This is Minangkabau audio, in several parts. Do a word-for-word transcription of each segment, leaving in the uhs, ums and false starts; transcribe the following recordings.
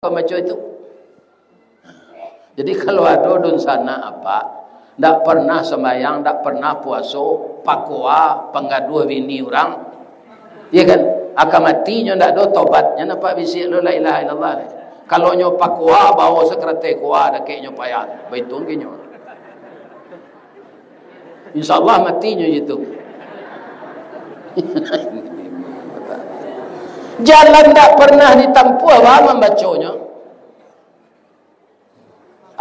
ka baco itu. Jadi, kalau ado dunsanak, Apak, ndak pernah sambayang, ndak pernah puaso, pakoa, panggaduah bini urang, iya kan? Aka mati nyo ndak ado tobatnyo, Apak bisiak lo la ilaha illallah. Kalau nyo pakoa, bao sakaratai koa, dakek nyo payah, baitu angkenyo. Insya Allah mati nyo itu. Jalan ndak pernah ditampuah, baa mambaconyo.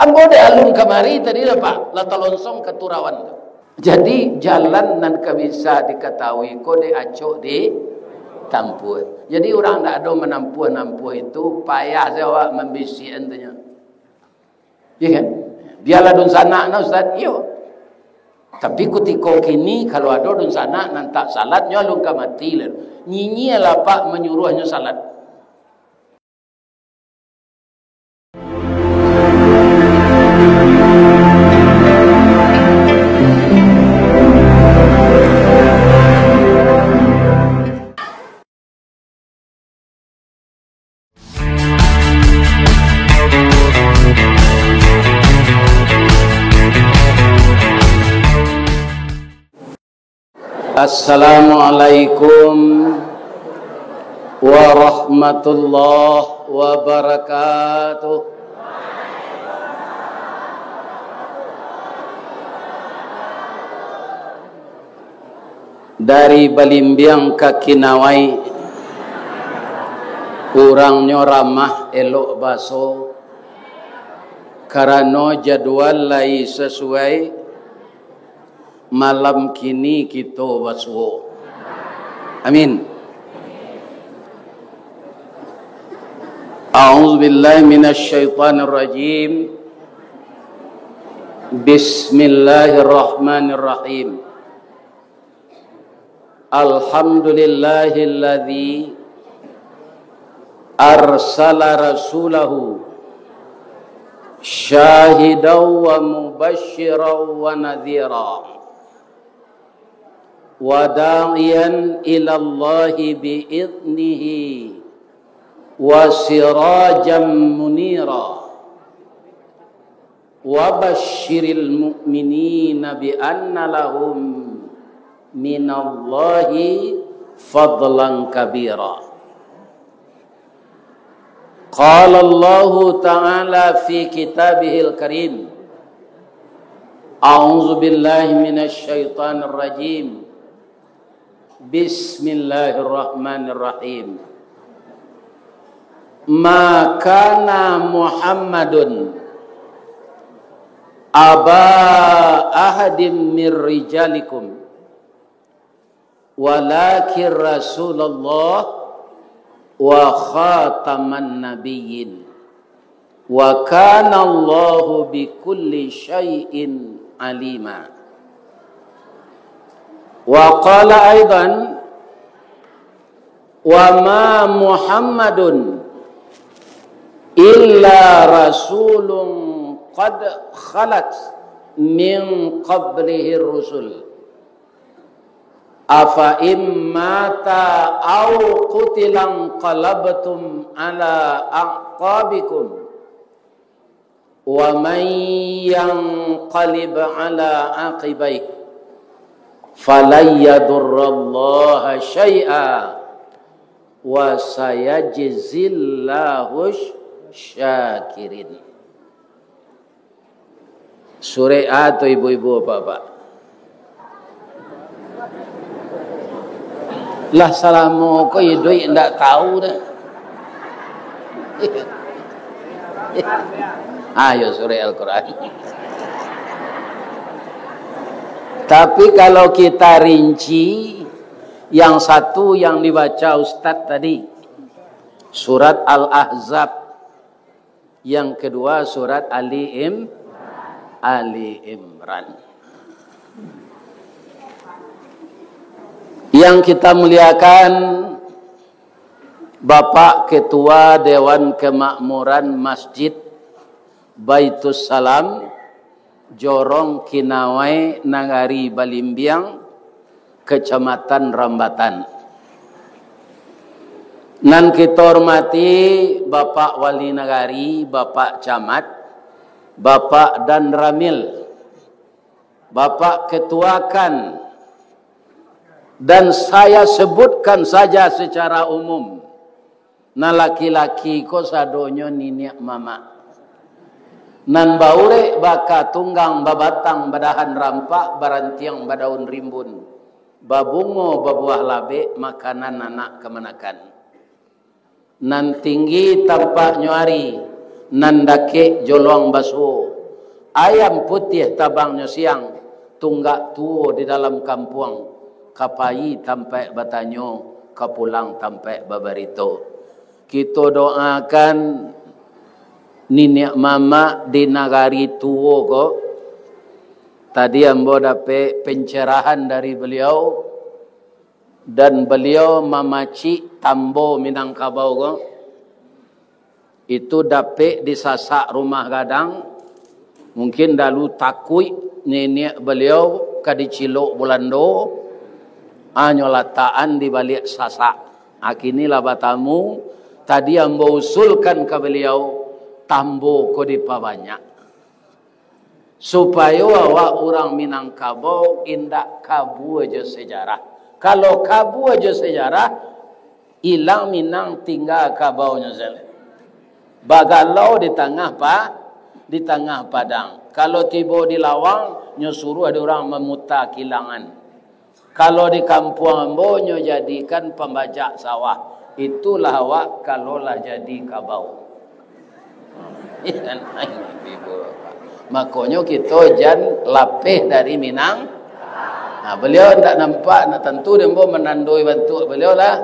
Ambo dek alun kamari tadi lah, Pak, lah talonsong ka Turawan tu. Jadi, jalan nan ka bisa dikatahui ko dek acok ditampuah. Jadi, urang ndak ado manampuah-nampuah itu, payah se awak mambisiakan tu nyo. Iya kan? Bialah dunsanak nah, Ustaz. Iyo. Tapi kutiko kini, kalau ado dunsanak nan tak salat, nyo alun ka mati lah. Nyinyia lah, Pak, manyuruahnyo salat. Assalamualaikum warahmatullahi wabarakatuh. Dari Balimbiang ka Kinawai, urangnyo ramah elok baso, karano jadual lai sasuai, malam kini kito basuo. Amin. A'udzubillahi minasyaitonirrajim. Bismillahirrahmanirrahim. Alhamdulillahilladzi arsala rasulahu syahidan wa mubasyiran wa nadhira, wa da'iyan ilallahi bi idnihi, wa sirajan munira. Wa basyiril mu'minina bi anna lahum minallahi fadlan kabira. Qala Allahu ta'ala fi kitabihil karim, a'udzu billahi minasy syaithanir rajim. Bismillahirrahmanirrahim. Ma kana Muhammadun aba ahadim mir rijalikum, walakin Rasulullah wa khataman nabiyyin. Wa kana Allahu bi kulli syai'in alima. Wa qala aidan, wa ma Muhammadun illa rasulun qad khalat min qablihi rusul. Afa in mata au qutilan qalabtum ala aqabikum, wa man yanqalib ala aqibaih falan yadurrallaha syai'a wa sayajzillahu syakirin. Surek a tu ibu-ibu, bapak-bapak? Lah salamo ko iduik ndak tahu dah. Ayo surek Al-Quran. Tapi kalau kita rinci, yang satu yang dibaca Ustadz tadi, surat Al-Ahzab, yang kedua surat Ali Im-, Ali Imran. Yang kita muliakan, Bapak Ketua Dewan Kemakmuran Masjid Baitussalam, Jorong Kinawai, Nagari Balimbiang, Kecamatan Rambatan. Nan kito hormati Bapak Wali Nagari, Bapak Camat, Bapak Danramil, Bapak Ketua KAN, dan saya sebutkan saja secara umum, nan laki-laki ko sadonyo niniak mamak. Nan baurek baka tunggang, babatang badahan rampak, barantiang badaun rimbun, babungo babuah labek, makanan anak kamanakan. Nan tinggi tampaknyo ari, nan dakek jolong basuo. Ayam putiah tabangnyo siang, tunggak tuo di dalam kampuang, ka payi tampaik batanyo, ka pulang tampaik babarito. Kito doakan niniak mamak di nagari tuo ko. Tadi ambo dapek pencerahan dari beliau, dan beliau mamacik tambo Minangkabau ko. Itu dapek disasak rumah gadang. Mungkin dalu takuik niniak beliau ka dicilok Bulando, anyo latakan di baliak sasak. Akini lah batamu, tadi ambo usulkan ka beliau, tambo ko dipabanyak. Supayo awak urang Minangkabau indak kabua jo sejarah. Kalau kabua jo sejarah, ilang Minang, tingga kabaunyo sajo. Bagalau di tangah pa-, di tangah padang. Kalau tibo di lawang, nyo suruah dek urang mamuta kilangan. Kalau di kampuang ambo, nyo jadikan pambajak sawah. Itulah awak kalau lah jadi kabau. Makonyo kito jan lapeh dari Minang. Nah, beliau ndak nampak, ndak tantu dek ambo manandoi bantuak beliau lah.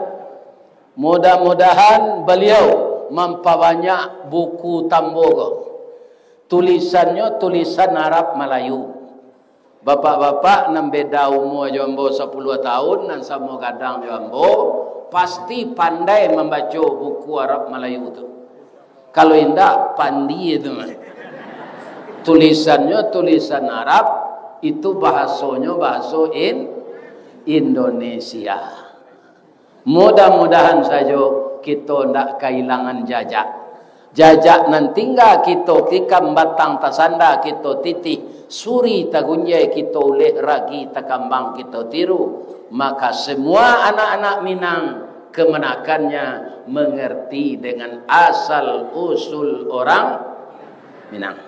Mudah-mudahan beliau mampabanyak buku tambo ko. Tulisannyo tulisan Arab Malayu. Bapak-bapak nan beda umua jo ambo sapuluah tahun, nan samo gadang jo ambo, pasti pandai mambaco buku Arab Malayu tu. Kalau indak, pandi tu mah. Tulisannyo tulisan Arab, itu bahasonyo bahaso In-, Indonesia. Mudah-mudahan sajo kito ndak kailangan jajak. Jajak nan tingga kito tikam, batang tasanda kito titih, suri tagunjai kito uleh, ragi takambang kito tiru. Maka semua anak-anak Minang, kemenakannya mengerti dengan asal usul orang Minang.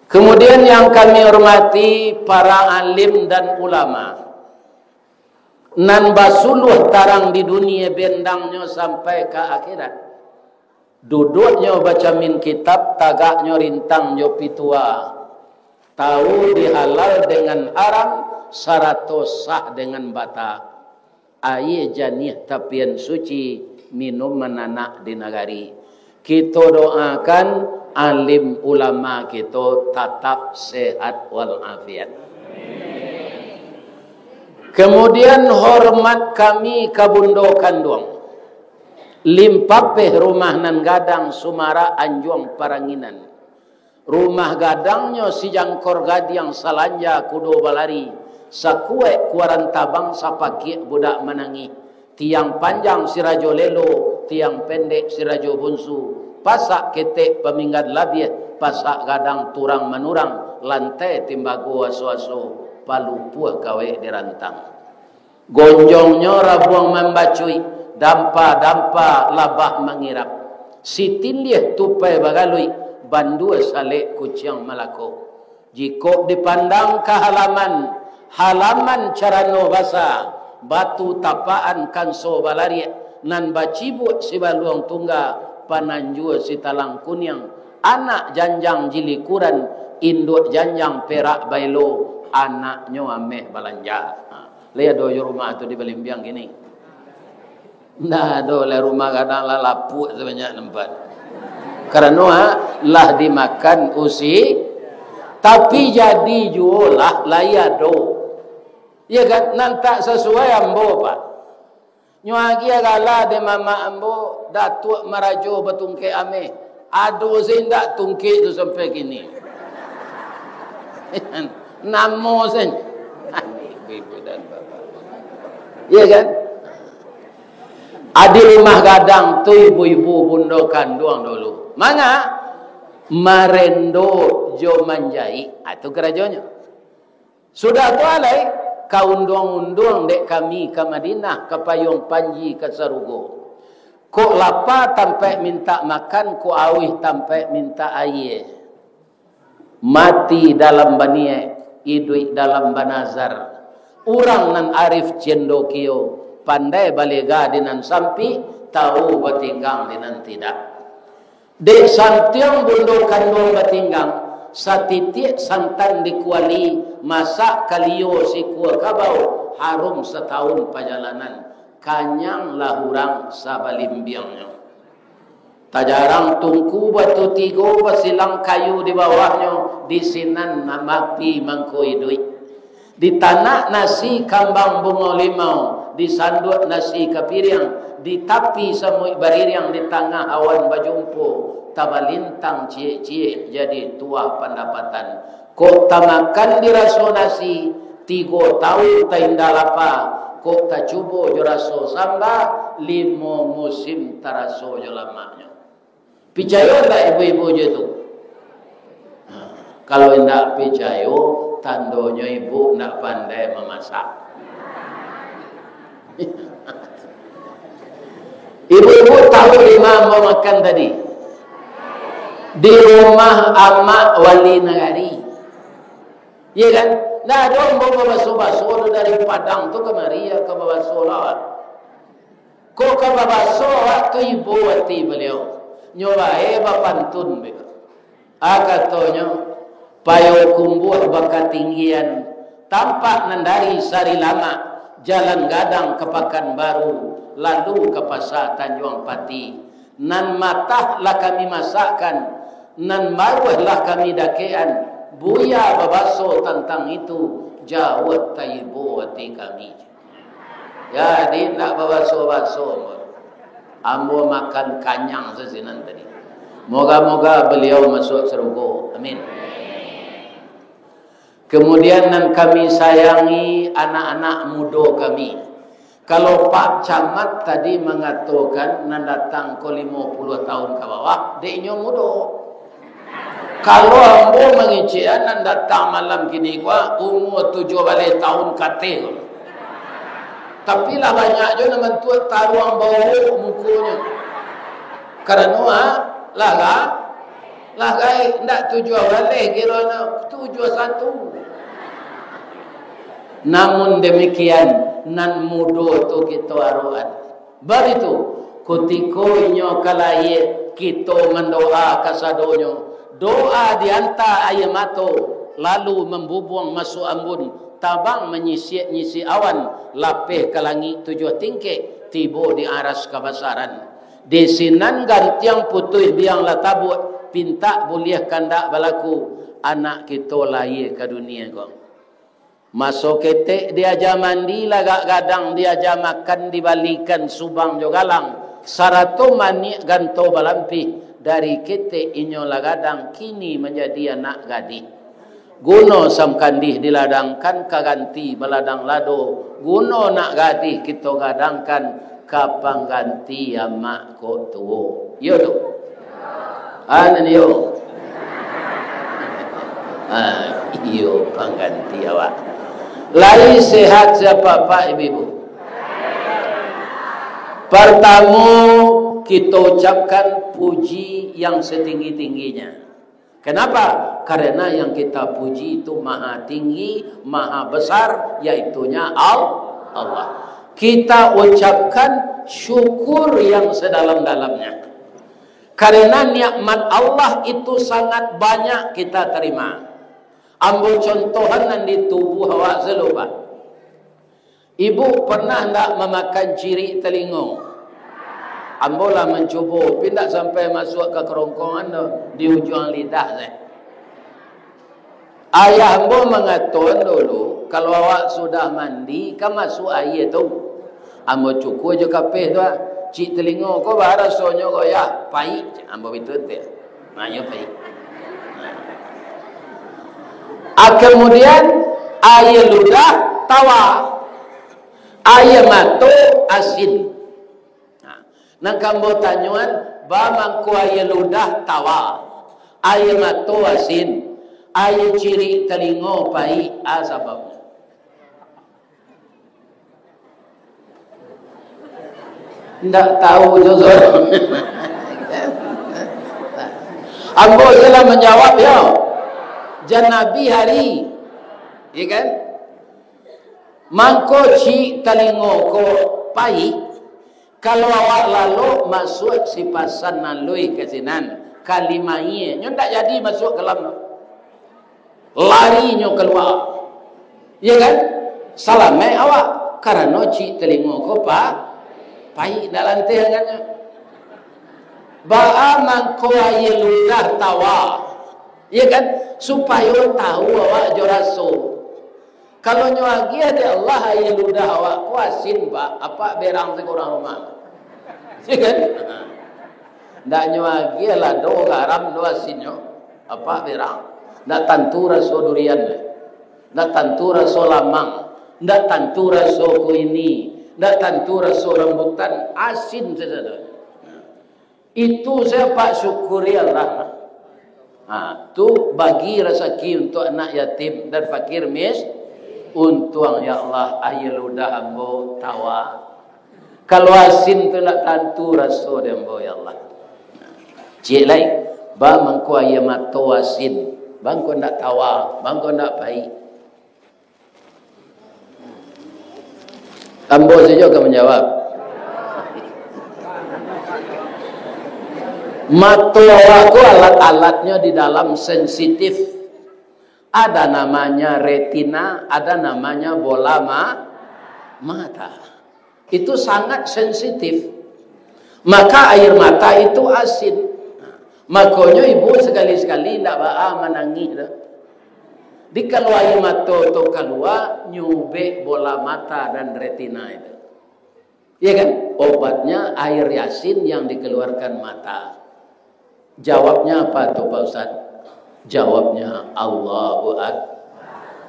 Kemudian yang kami hormati para alim dan ulama, nan basuluah tarang di dunia bendangnyo sampai ka akhirat. Duduaknyo bacamin kitab, tagaknyo rintang jo pitua. Tahu di halal dengan haram, sarato sah dengan bata. Aia janiah tapian suci, minuman anak di nagari. Kito doakan alim ulama kito tatap sehat walafiat. Kemudian hormat kami ka bundo kanduang. Limpapeh rumah nan gadang, sumarak anjuang paranginan. Rumah gadangnyo sijangkor gadiang, salanja kudo balari, sakuek kuaran tabang, sapakiak budak manangih. Tiang panjang si rajo lelo, tiang pendek si rajo bunsu. Pasak ketek paminggan labiah, pasak gadang turang manurang, lantai timbago aso-aso, palupuah kawek dirantang. Gonjongnyo rabuang mambacuik, dampa-dampa labah mangirap. Sitindiah tupai bagaluik, bandua salek kuciang malako. Jikok dipandang ka halaman, halaman carano basa, batu tapakan kanso balariak, nan bacibuak sibaluang tungga, pananjua sitalang kuniang, anak janjang jilikuran, induak janjang perak baelo, anaknyo ameh balanja. Ha. Lai ado jo rumah tu di Balimbiang kini? Ndak ado lai, rumah gadang lah lapuak sabanyak nampat. Karano, ha, lah dimakan usi, tapi jadi juo lah, lai ado. Ya kan? Nan tak sasuai ambo, Pak. Nyo agiah gala dek mamak ambo, Datuak Marajo Batungkek Ameh. Ado se indak tungkek tu sampai kini. Namo sajo. Ibu dan bapak. Iya kan? Adi rumah gadang tu ibu-ibu bundo kanduang dulu. Manga? Marendo jo manjaik. Ah, tu karajonyo. Sudah tu alai, ka unduang-unduang dek kami ka Madinah, ka payuang panji ka sarugo. Kok lapa tampaik mintak makan, kok auih tampaik mintak aia. Mati dalam baniaik, iduik dalam banazar. Urang nan arif cendokio, pandai balega di nan sampik, tahu batinggang di nan tidak. Dek santiang bundo kanduang batinggang, satitiak santan di kuali, masak kalio sikua kabau, harum satahun pajalanan, kanyang lah urang sabalimbiangnyo. Tajarang tungku batu tigo, basilang kayu di bawahnyo, di sinan mapi mangko iduik. Ditanak nasi kambang bungo limau, disanduak nasi ka piriang, di tapi samuik baririang, di tangah awan bajumpo, tabalintang ciek-ciek jadi tuah pandapatan. Kok tamakan diraso nasi, tigo taun tainda lapa, kok tacubo jo raso samba, limo musim taraso jo lamaknyo. Picayo ndak ibu-ibu jo tu? Nah, kalau indak picayo, tandonyo ibu ndak pandai mamasak. Ibu-ibu tahu di ma ambo makan tadi? Di rumah amak wali nagari. Iya kan? Ndak ado ambo babaso-baso tu dari Padang tu kamari, ya, ka babaso lah. Kok ka babaso awak tu ibo ati baliau. Nyo bae bapantun beko. Ah, katonyo, Payokumbuah bakatinggian, tampak nan dari Sarilamak, jalan gadang ka Pakanbaru, lalu ka Pasa Tanjuang Pati. Nan matah lah kami masakkan, nan baruah lah kami dakekan. Buya babaso tantang itu, jauah taibo ati kami. Jadi, ndak babaso-baso ambo. Ambo makan kanyang sasinan tadi. Moga-moga baliau masuak sarugo. Amin. Kemudian, nan kami sayangi, anak-anak mudo kami. Kalau Pak Camat tadi mangatokan nan datang ko limo puluah tahun ka bawah, dek inyo mudo. Kalau ambo mangecek, nan datang malam kini ko, umua tujuah baleh tahun ka ateh ko. Tapi lah banyak juo nan bantuak taruang bauak mukonyo. Karano, ah, lah ga-, lah gaek, ndak tujuah baleh kironyo, tujuah satu. Namun demikian, nan mudo tu kito arokan. Baitu, kutiko inyo ka lahia, kito mandoa kasadonyo. Doa dianta aia mato, lalu mambubuang masuak ambun, tabang manyisiak-nyisiak awan, lapeh ka langik tujuah tingkek, tibo di aras kabasaran. Di sinan gantiang putuih biang lah tabuak, pintak buliah kandak balaku, anak kito lahia ka dunia ko. Maso ketek diaja mandi, lagak gadang diaja makan, dibalikan subang jo galang, sarato maniak ganto balampih, dari ketek inyo lah gadang, kini manjadi anak gadih. Guno samkandih diladangkan ka ganti baladang lado, guno nak gadih kito gadangkan ka pangganti amak kok tuo. Iyo tu? Anu iyo. Ah, iyo, pangganti awak. Lai sehat sia Pak, ibu-ibu? Pertamo, kito ucapkan puji yang setinggi-tingginya. Kenapa? Karena yang kita puji itu maha tinggi, maha besar, yaitunya Al-, Allah. Kita ucapkan syukur yang sedalam-dalamnya. Karena nikmat Allah itu sangat banyak kita terima. Ambo contohan nan di tubuh awak selu, Pak. Ibu pernah ndak mamakan cirik talingo? Ambo lah mancubo, tapi ndak sampai masuak ka kerongkongan doh, di ujuang lidah se. Ayah ambo mangatoan dulu, kalau awak sudah mandi, kan masuak aia tu. Ambo cukua jo kapeh tu, ah. Cik talingo ko, baa rasonyo ko, Yah? Paik, ambo bituan tu. Nah, iyo paik. Ah, kemudian, aia ludah, tawa. Aia mato, asin. Nan ka ambo tanyoan, ba mangko aia ludah tawa, aia mato asin, aia cirik talingo paik, a sababnyo? Ndak tahu juo. Ambo je lah manjawab yo. Jan Nabi hari. Iya kan? Mangko cirik talingo ko paik, kalau awak lalok masuak sipasan alui ka sinan, ka limai, nyo ndak jadi masuak ka dalam. Lari nyo kalua. Iya kan? Salamaik awak, karano cirik talingo ko pa-, paik, ndak lanteh angannyo. Baa mangko aia ludah tawa? Iya kan? Supayo tahu awak jo raso. Kalau nyo agiah dek Allah aia ludah awak ko asin, Pak, apak berang sakurang rumah. Iya kan? Ndak nyo agiah lado garam do asinnyo, apak berang. Ndak tantu raso durian, ndak tantu raso lamang, ndak tantu raso kuini, ndak tantu raso rambutan, asin sajo. Itu sajo, Pak, syukuri Allah. Ha, tu bagi rasaki untuak anak yatim dan fakir mis-, untuang, ya Allah, aia ludah ambo tawa. Kalau asin tu ndak tantu raso di ambo, ya Allah. Ciek lai, ba mangko aia mato asin, ba mangko ndak tawa, ba mangko ndak paik. Ambo sajo ka manjawab. Mato awak ko alat-alatnyo di dalam sensitif. Ada namanya retina, ada namanya bola ma-, mata. Itu sangat sensitif. Maka air mata itu asin. Makonyo ibu sakali-sakali indak baa manangih tu. Di kalau air mato tu kalua, nyubek bola mata dan retina itu. Iya kan? Obatnya air yasin yang dikeluarkan mata. Jawabnya apa tu, Pak Ustaz? Jawabnya, Allahu Ak-,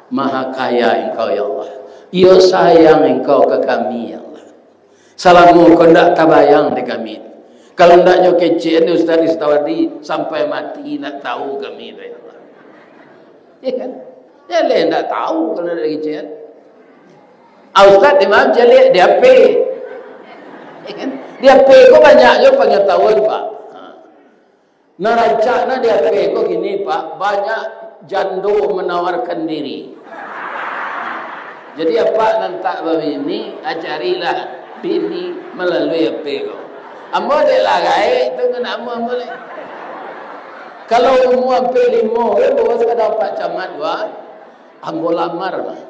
Maha Kaya Engkau, ya Allah. Iyo sayang Engkau ka kami, ya Allah. Salamo ko ndak tabayang dek kami. Kalau ndaknyo kecek ni Ustaz Ristawardi, sampai mati ndak tahu kami tu, ya Allah. Ya kan? Ya leh ndak tahu kalau ndak kecek. Ah, Ustaz, di ma caliak? Di H P. Ya kan? Di H P ko banyak jo pangatahuan, Pak. Ha. Nah, rancak nah di H P ko gini, Pak, banyak jando menawarkan diri. Jadi, apak nan tak babini, ah, carilah bini malalui H P ko. Ambo dek lah gaek tu ngan ambo, ambo lai. Kalau umua ampia limo, kan, bawa sakadar Pak Camat, wah, ambo lamar, mah.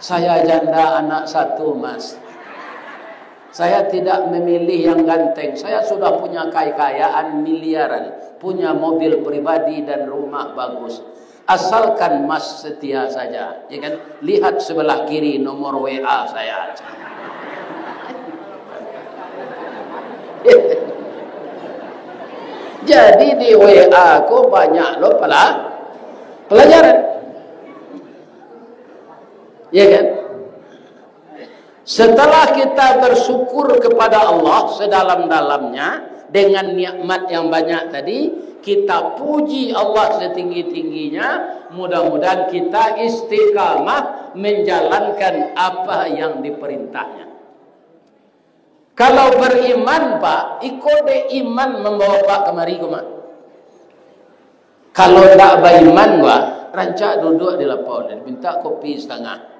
Saya janda anak satu, Mas. Saya tidak memilih yang ganteng. Saya sudah punya kekayaan miliaran, punya mobil pribadi dan rumah bagus. Asalkan Mas setia saja, ya kan? Lihat sebelah kiri nomor W A saya. Jadi di W A ko banyak lo pela-, pelajaran. Ya kan? Setelah kita bersyukur kepada Allah sedalam-dalamnya dengan nikmat yang banyak tadi, kita puji Allah setinggi-tingginya, mudah-mudahan kita istiqamah menjalankan apa yang diperintahnya. Kalau beriman, Pak, iko dek iman mambawa Pak kamari ko, Mak. Kalau ndak baiman, Pak, rancak duduak di lapau, minta kopi satangah.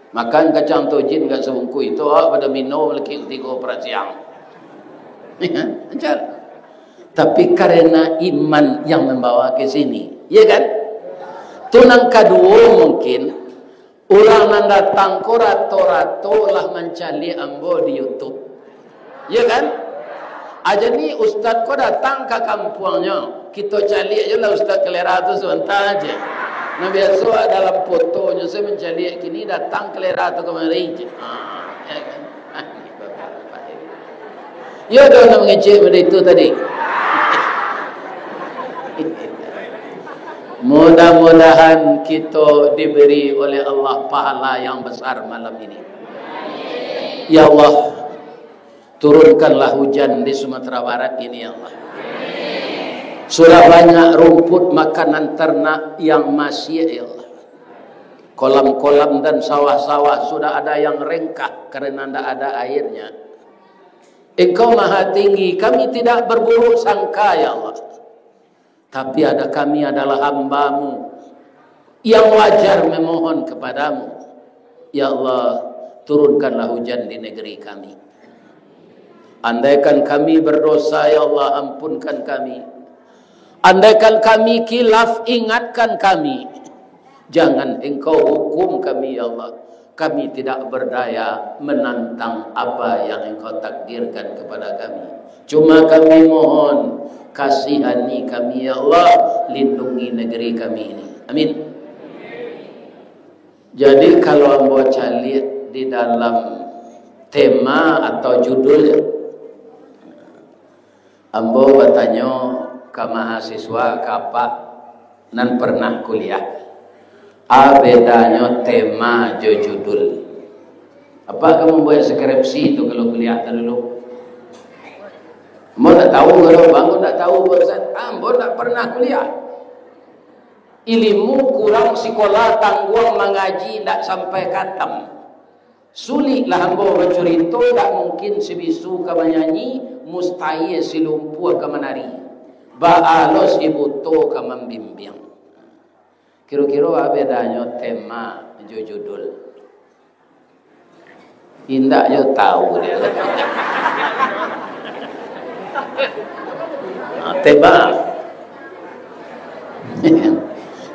Makan kacang tojin agak sabungkuih, itu awak pado mino malakik tigo parasiang. Ya kan? Rancak. Tapi karena iman yang membawa ke sini, ya kan? Tu nan kaduo mungkin, urang nan datang ko rato-rato lah mancaliak ambo di YouTube. Ya kan? Aja ni ustaz ko datang ka kampuangnyo, kito caliak je lah ustaz Kalera tu sabanta aja. Nah, biaso dalam fotonyo saya mancaliak kini datang Kalera tu kamari je. Ha, ya kan? Yo, ado nan mangecek pado itu tadi. Mudah-mudahan kito diberi oleh Allah pahala yang besar malam ini. Ya Allah, Turunkanlah hujan di Sumatera Barat ini, ya Allah. Sudah banyak rumput makanan ternak yang masiak, ya Allah. Kolam-kolam dan sawah-sawah sudah ada yang rengkah karena ndak ada airnya. Engkau Maha Tinggi, kami tidak berburuk sangka, ya Allah. Tapi ada, kami adalah hamba-Mu yang wajar memohon kepada-Mu. Ya Allah, turunkanlah hujan di negeri kami. Andaikan kami berdosa, ya Allah, ampunkan kami. Andaikan kami kilaf, ingatkan kami. Jangan Engkau hukum kami, ya Allah. Kami tidak berdaya menantang apa yang Engkau takdirkan kepada kami. Cuma kami mohon, kasihani kami, ya Allah, lindungi negeri kami ini. Amin. Jadi, kalau ambo caliak di dalam tema atau judul, ambo batanyo ka mahasiswa, ka apak nan pernah kuliah, a bedanyo tema jo judul. Apak ka mambuek skripsi tu kalau kuliah tu dulu? Ambo ndak tahu, kalau ambo ndak tahu, Pak Ustaz, ambo ndak pernah kuliah. Ilimu kurang, sikola tangguang, mangaji ndak sampai katam. Suliklah ambo bacurito, ndak mungkin si bisu ka manyanyi, mustahil si lumpuah ka manari. Baa lo si buto ka mambimbiang. Kiro-kiro a bedanyo tema jo judul? Indak jo tahu dia. Nah, tema.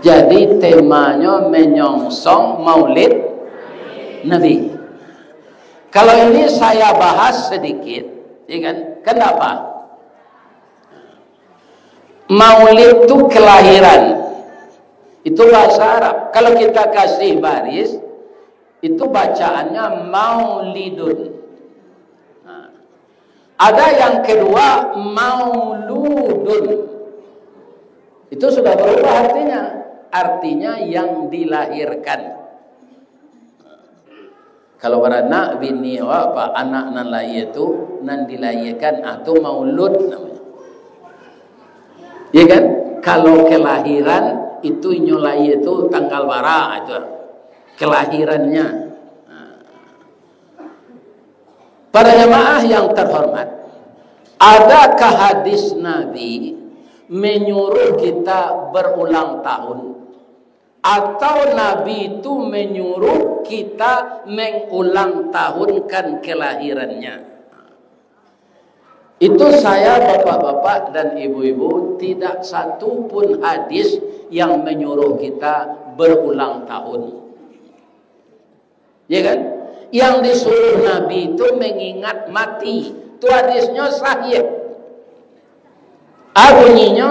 Jadi, temanyo menyongsong Maulid Nabi. Kalau ini saya bahas sedikit, ya kan? Kenapa? Maulid tu kelahiran. Itu bahasa Arab. Kalau kita kasih baris, itu bacaannya maulidun. Nah, ada yang kedua, mauludun. Itu sudah berubah artinya. Artinya yang dilahirkan. Kalau baranak, bini awak, apa, anak nan lahia tu, nan dilahiakan, ah, tu maulud namonyo. Ya kan? Kalau kelahiran, itu inyo lahia tu tanggal bara, ah, itu kelahirannya. Nah. Para jamaah yang terhormat, adakah hadis Nabi menyuruh kita berulang tahun? Atau Nabi itu menyuruh kita mengulang tahunkan kelahirannya? Itu saya, bapak-bapak dan ibu-ibu, tidak satu pun hadis yang menyuruh kita berulang tahun. Ya kan? Yang disuruh Nabi itu mengingat mati. Tu hadisnyo sahih. A bunyinyo,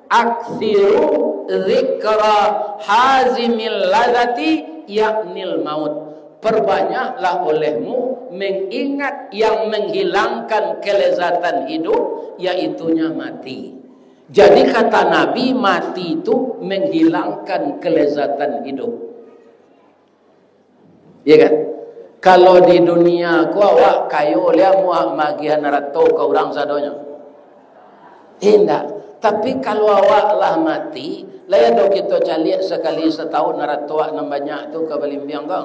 "Aksiru zikra hazimil lazati, yaknil maut." Perbanyaklah olehmu mengingat yang menghilangkan kelezatan hidup, yaitunya mati. Jadi, kata Nabi, mati itu menghilangkan kelezatan hidup. Iya kan? Kalau di dunia ko awak kayo, lai amuah magiahan arato ka urang sadonyo? Indak. Tapi kalau awak lah mati, lai ado kito caliak sakali satahun arato awak nan banyak tu ka balimbiang ko?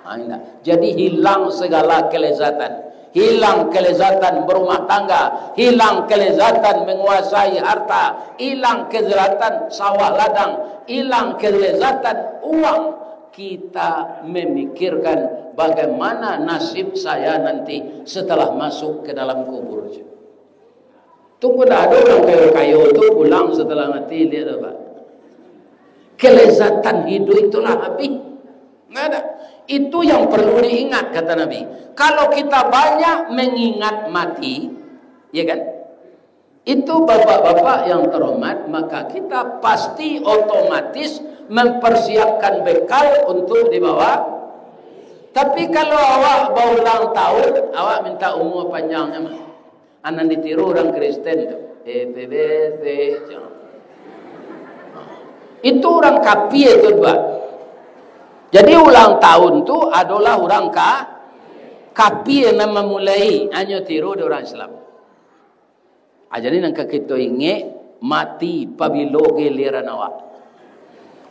Ha, indak. Jadi hilang sagala kelezatan. Hilang kelezatan berumah tangga, hilang kelezatan menguasai harta, hilang kelezatan sawah ladang, hilang kelezatan uang. Kita memikirkan bagaimana nasib saya nanti setelah masuk ke dalam kubur. Tunggu, ndak ado urang kayo-kayo tu pulang setelah mati, liek tu, Pak. Kelezatan hidup itulah habis. Nggak ada. Itu yang perlu diingat, kata Nabi. Kalau kita banyak mengingat mati, ya kan? Itu, bapak-bapak yang terhormat, maka kita pasti otomatis mempersiapkan bekal untuk dibawa. Tapi kalau awak baulang tahun, awak minta umur panjang nyo mah. Anan ditiru urang Kristen tu. A B C. Itu urang kapia tu, Pak. Jadi, ulang tahun tu adolah urang ka-, Kapia nan mamulai, hanyo tiru di urang Islam. Ah, jadi nan ka kito ingek, mati pabilo giliran awak.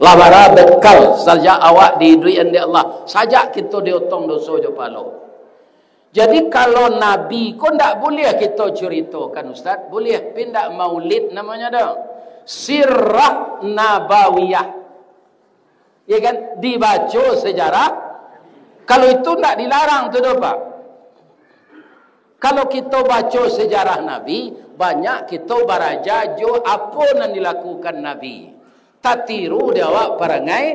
Lah bara bekal sajak awak diiduikan dek Allah, sajak kito diotong doso jo pahalo. Jadi, kalau Nabi ko ndak buliah kito curitokan, Ustaz, buliah, tapi ndak maulid namonyo doh. Sirah Nabawiyah. Ya kan? Dibaco sejarah. Kalau itu ndak dilarang tu doh, Pak. Kalau kito baco sejarah Nabi, banyak kito baraja jo apo nan dilakukan Nabi. Tatiru di awak parangai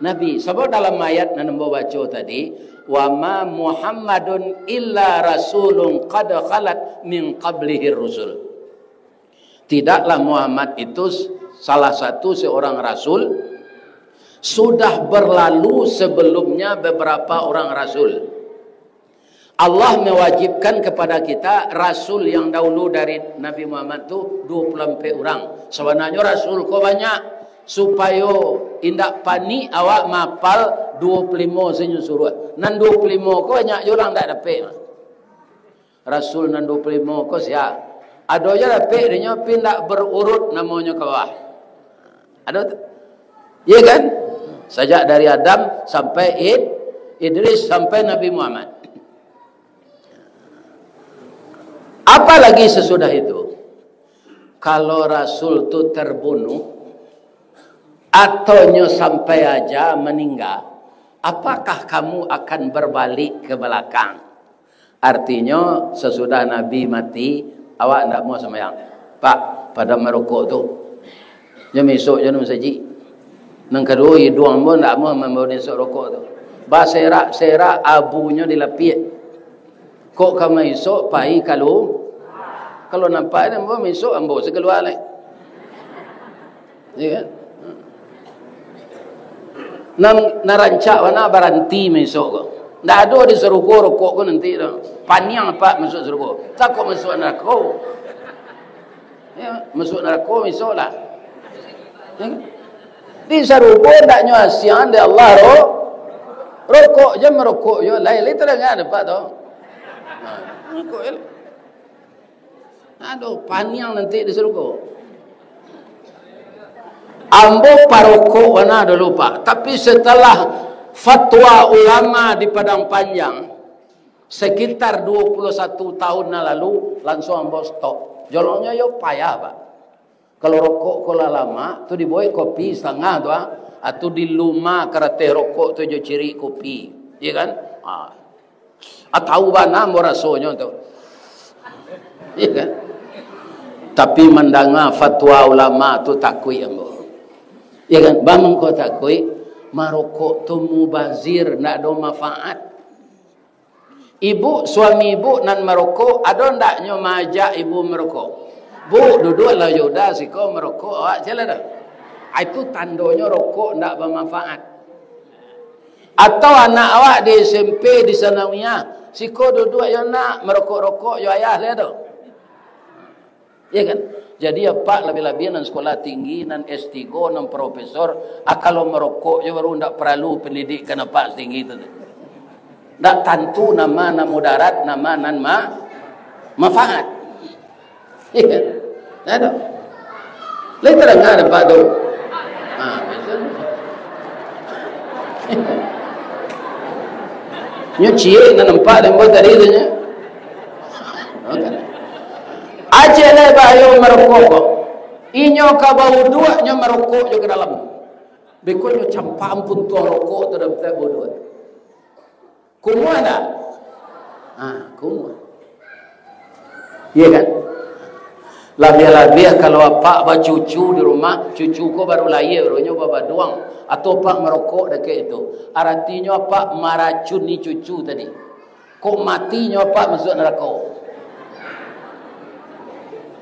Nabi. Sabab dalam ayat nan ambo baco tadi, "Wa ma Muhammadun illa rasulun qad khalat min qablihir rusul." Tidaklah Muhammad itu salah satu seorang rasul, sudah berlalu sebelumnya beberapa orang rasul. Allah mewajibkan kepada kita rasul yang dahulu dari Nabi Muhammad tu dua puluh ampek urang. Sabananyo rasul ko banyak, supayo indak panik awak mapal dua puluh limo sajo suruah. Nan dua puluh limo ko banyak jo urang ndak dapek. Rasul nan dua puluh limo ko sia? Ado jo dapek dinyo, tapi ndak berurut namonyo ka bawah. Ado tu? Iya kan? Sajak dari Adam sampai Id-, Idris sampai Nabi Muhammad. Apalagi sesudah itu, kalau Rasul tu terbunuh, atau nyo sampai aja meninggal, apakah kamu akan berbalik ke belakang? Artinyo, sasudah Nabi mati, awak ndak amuah sumbayang. Pak, padam rokok tu. Nyo misok jo nan sajik. Nan kaduo, iduang ambo ndak amuah mambao isok rokok tu. Baserak-serak abunyo dilapiak. Kok ka maisok pai kalu-, kalau nampak dek ambo maisok, ambo sakalua lai. Ya kan? Nan, nan rancak bana baranti maisok ko. Ndak ado di sarugo rokok ko nanti tu. Paniang apak masuak sarugo. Takut masuak narako. Ya, masuak narako maisok lah. Ya kan? Di sarugo ndak nyo asiang dek Allah ro-, rokok je marokok je. Lai, lai tadanga dek apak tu. Ha, rokok je. Aduh, paniang nanti di sarugo. Ambo parokok bana dulu, Pak. Tapi setelah fatwa ulama di Padang Panjang, sekitar dua puluh satu tahun nan lalu, langsuang ambo stop. Jolongnyo yo payah, Pak. Kalau rokok ko lah lamak, tu dibuek kopi satangah tu, ah. Ah, tu diluma karateh rokok tu jo cirik kopi. Iya kan? Ah. Ah, tau bana ambo rasonyo tu. Iya kan? Tapi mandanga fatwa ulama tu takuik ambo. Iya kan? Baa mangko takuik? Marokok tu mubazir, ndak ado manfaat. Ibu, suami ibu nan marokok, ado ndak nyo maajak ibu marokok? "Bu, duduaklah jo Uda siko marokok, awak caliak dah." Ah, itu tandonyo rokok ndak bamanfaat. Atau anak awak di S M P, di sanawiyah, "Siko duduak yo nak, marokok-rokok jo ayah," lai tu. Ya kan? Jadi, apak labiah-labiah nan sekolah tinggi, nan S tiga, nan profesor, ah, kalau marokok jo baru ndak paralu pendidikan apak setinggi tu. Ndak tantu nama nan mudarat, nama nan ma-, manfaat. Iya kan? Ndak ado. Lai tadanga dek apak tu. Ha, biaso. Nyo ciek nan nampak dek ambo tadi tu nyo. Aceh lai bahayo marokok ko. Inyo ka bauduak nyo marokok jo ka dalam. Beko nyo campaan puntuang rokok tu dalam tai bauduak. Kumuah ndak? Ha, kumuah. Iya kan? Labiah-labiah kalau apak bacucu di rumah, cucu ko baru lahia, baru nyo babaduang, atau apak marokok dakek itu. Aratinyo apak maracuni cucu tadi. Kok mati nyo apak masuak narako.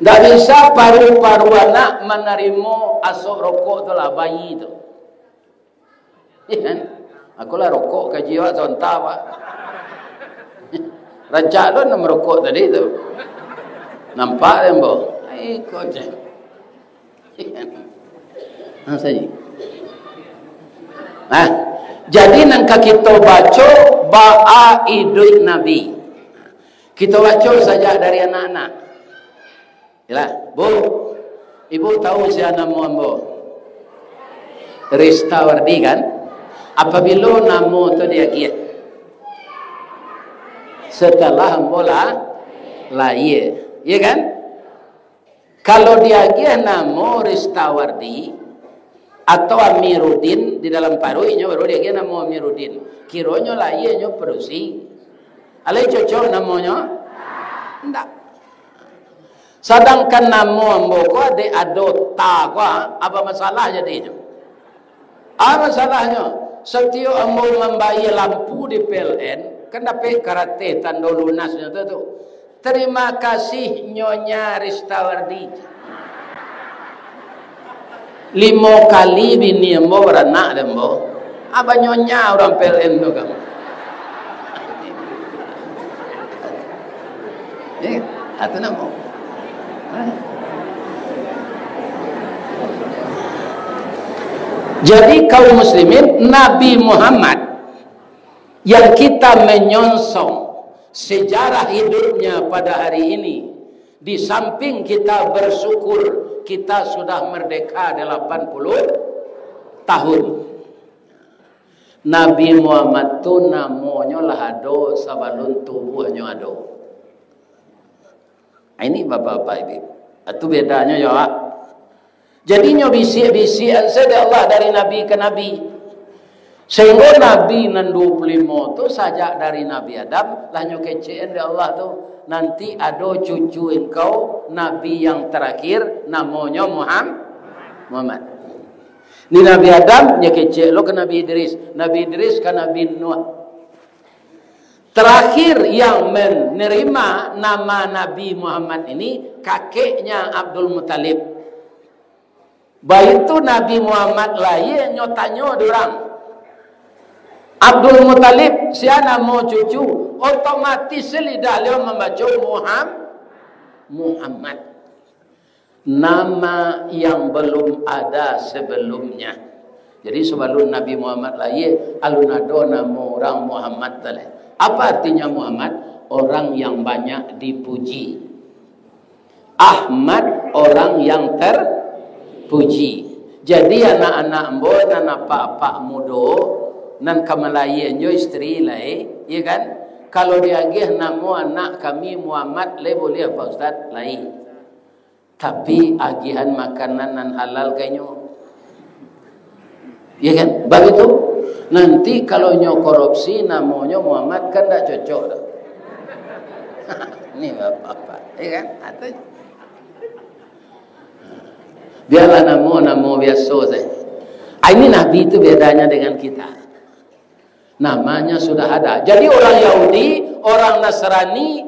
Ndak bisa paru-paru anak manarimo asok rokok tu lah, bayi tu. Iya kan? Aku lah rokok kaji awak sontak, Pak. Rancak tu nak marokok tadi tu. Nampak dek ambo. Ai, kocak. Iya kan? Ha, saji. Nah, Jadi, nan ka kito baco, baa iduik Nabi. Kito baco sajak dari anak-anak. Yalah, Bu, Ibu tahu sia namo ambo? Ristawardi, kan? Apabilo namo tu diagiah? Setelah ambo la-, lahia. Iya, kan? Kalau diagiah namo Ristawardi atau Amiruddin di dalam paruik, inyo baru diagiah namo Amiruddin. Kironyo lahia nyo padusi. Alai cocok namonyo? Ndak. Sadangkan namo ambo ko dek ado ta ko, apa masalah jadinyo? Apa masalahnyo? Satiok ambo mambayia lampu di P L N, kan dapek karateh tando lunasnyo tu, tu. "Terima kasih, Nyonya Ristawardi." Limo kali bini ambo baranak dek ambo. Apa nyonya urang P L N tu kamu? Eh, atu namo. Jadi, kaum muslimin, Nabi Muhammad yang kita menyongsong sejarah hidupnya pada hari ini, di samping kita bersyukur kita sudah merdeka delapan puluh tahun, Nabi Muhammad tu namonyo lah ado sabalun tubuahnyo ado. Ini bapak-bapak ibu. Itu bedanyo yo, Pak. Jadi nyo bisiak-bisiak sajo dek Allah dari nabi ka nabi. Sehinggo nabi nan dua puluh limo tu sajak dari Nabi Adam lah nyo kecekan dek Allah tu. Nanti ado cucu engkau, nabi yang terakhir, namonyo Muham-, Muhammad. Ni Nabi Adam, nyo kecek lo ka Nabi Idris. Nabi Idris ka Nabi Nuh. Terakhir yang menerima nama Nabi Muhammad ini, kakeknya Abdul Muttalib. Baitu Nabi Muhammad lahia, nyo tanyo dek urang, "Abdul Muttalib, sia namo cucu?" Otomatis lidah liau mambaco Muham-, Muhammad. Nama yang belum ada sebelumnya. Jadi, sabalun Nabi Muhammad lahia, alun ado namo urang Muhammad tu lai. Apa artinya Muhammad? Orang yang banyak dipuji. Ahmad, orang yang terpuji. Jadi, anak-anak ambo nan apak-apak mudo, nan ka malahia jo isteri lai, iya kan? Kalau diagiah namo anak kami Muhammad, lai buliah, Pak Ustaz? Lai. Tapi agiahan makanan nan halal ka inyo. Iya kan? Baitu. Nanti kalau inyo korupsi, namonyo Muhammad, kan ndak cocok doh. Ni bapak-bapak, iya kan? Atau biarlah namo, namo biaso saja. Ah, ini Nabi itu bedanya dengan kita. Namanya sudah ada. Jadi, orang Yahudi, orang Nasrani,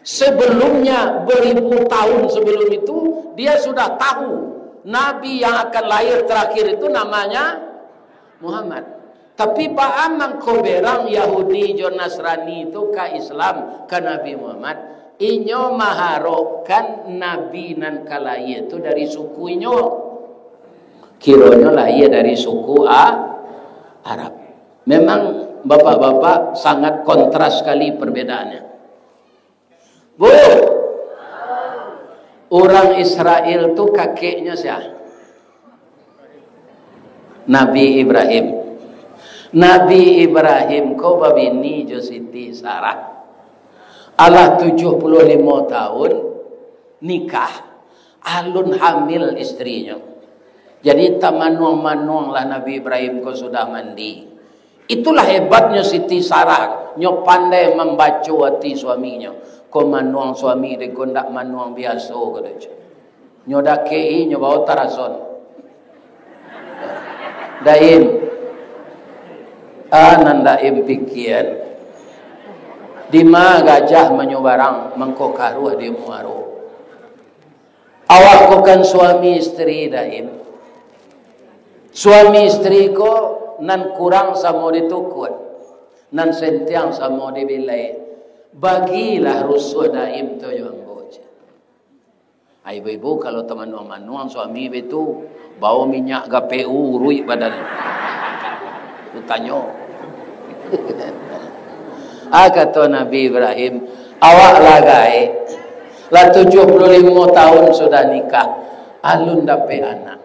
sebelumnya, beribu tahun sebelum itu, dia sudah tahu Nabi yang akan lahir terakhir itu namanya Muhammad. Tapi, baa mangko berang Yahudi jo Nasrani itu ka Islam, ka Nabi Muhammad? Inyo maharokkan Nabi nan ka lahia itu dari suku inyo. Kironyo lahia dari suku A-, Arab. Memang, bapak-bapak, sangat kontras sekali perbedaannya. Bu, urang Israel tu kakeknyo sia? Nabi Ibrahim. Nabi Ibrahim ko babini jo Siti Sarah. Alah tujuah puluah limo tahun nikah, alun hamil istrinyo. Jadi, tamanuang-manuanglah Nabi Ibrahim ko sudah mandi. Itulah hebatnyo Siti Sarah, nyo pandai mambaco ati suaminyo. Ko manuang suami dek ko ndak manuang biaso, katonyo. Nyo dakek-i, nyo bao tarason. "Daim, a nan Daim pikian, dima gajah manyubarang, mangko karuah di muaro." Awak ko kan suami istri, Daim. Suami istri ko nan kurang samo ditukut, nan sentiang samo dibilai. Bagilah rusuah Daim tu jo ambo, cek. Ai, ibu-ibu, kalau tamanuang-manuang suami baitu, bao minyak G P U, uruik badan. Kutanyo. Ah, kato Nabi Ibrahim, "Awak lah gaek, lah tujuah puluah limo tahun sudah nikah, alun dapek anak.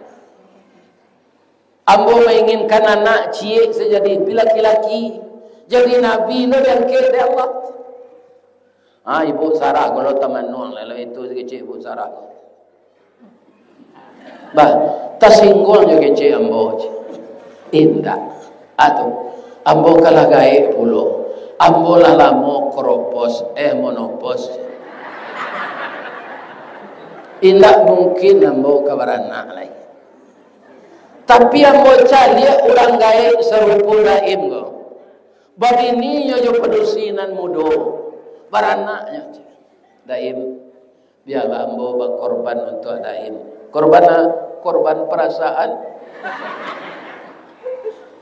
Ambo mainginkan anak ciek sajo, jadi laki-laki, jadi nabi lo diangkek dek Allah." Ah, Ibu Sarah ko lo tamanuang lah, itu kecek Ibu Sarah. Bah, tasingguang jo kecek ambo, cek. Indak. Atu, ambo ka lah gaek pulo. Ambo lah lamo kropos, eh, monopos. Indak mungkin ambo ka baranak lai. Tapi ambo caliak urang gaek sarupo Daim ko. Babini nyo jo padusi nan mudo. Baranak nyo, cek. Daim, bialah ambo bakorban untuak Daim. Korban a-, korban parasaan.